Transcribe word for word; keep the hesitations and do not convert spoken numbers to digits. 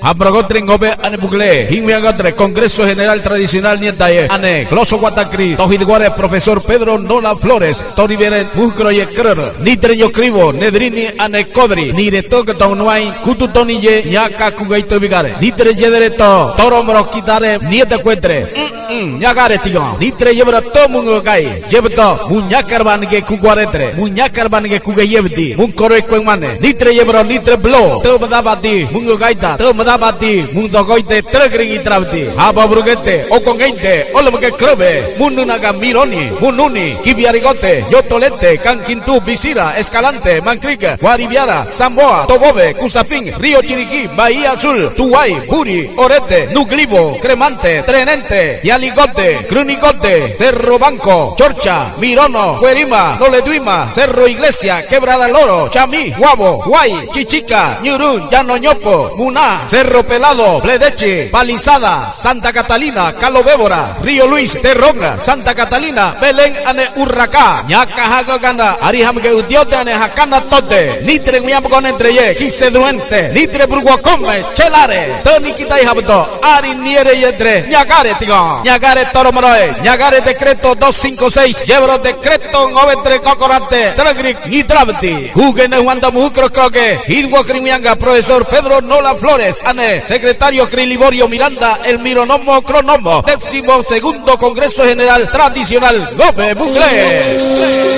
Hamrogotre, Ngóbe ane Buglé, Híwiãgotre, Congreso General Tradicional nietaye ane Kloso Guatacrí, to hidguare profesor Pedro Nola Flores, to ribere múhkro yekérör. Nítre Ñokribō, Nedrini ane Kodri, nire tóke to nuai, kútutoni ye ñaka kugaitobigare. Nítre yédere to, tóromro kitare, nietakuétre. Mm, ñagare tigán. Nítre yébaro to muñokai, yébaro to, muñakarba nige kuguaretre, muñakarba nige kugeyebti, muñkoroekuemane. Nítre yébaro, nítre bló, to madabatii, muñokaita, to madabatii, muñdogoite, trágüri ñitrabti. Hababurugete, Okongeite, Ólomokekróbe, Mununaka, Mironi, Mununi, Kibiarigote, Yotolete, Kankintu, Bisira, Eskalante, Mankrik, Guaribiara, Samboa, Tobobe, Kusafin, Río Chiriquí, Bahía Azul, Tuwai, Buri, Orete, Nuglibo, Kremante, Trenente, Yaligote, Krunigote, Serro Banco, Chorcha, Mirono, Kuerima, Noleduima, Serro Iglesia, Quebrada Loro, Chamí, Guabo, Guay, Chichika, Ñurún, Llano Ñopo, Muná, Serro Pelado, Bledeche, Palisada, Santa Catalina, Calobébora, Río Luis, Terronga, Santa Catalina, Belén ane Urraká. Ñakahagagana, arihamge udiote ane hakana tote. Nítre miamgonentre ye, kisedruente, nítre bruguokome, chelare. Tóni kitai habdo, ari niere yedre, ñagare tigán. Ñagare tóromroe, ñagare decreto dos cinco seis, yébaro decreto ngóbetre kokorate, trágüri ñitrabti. Kugene Juan da Muhukro Kroke, hidguokri mianga profesor Pedro Nola Flores, ane secretario kri Liborio Miranda, el Mironomo Kronomo, décimo segundo Congreso General Tradicional Ngóbe Buglé.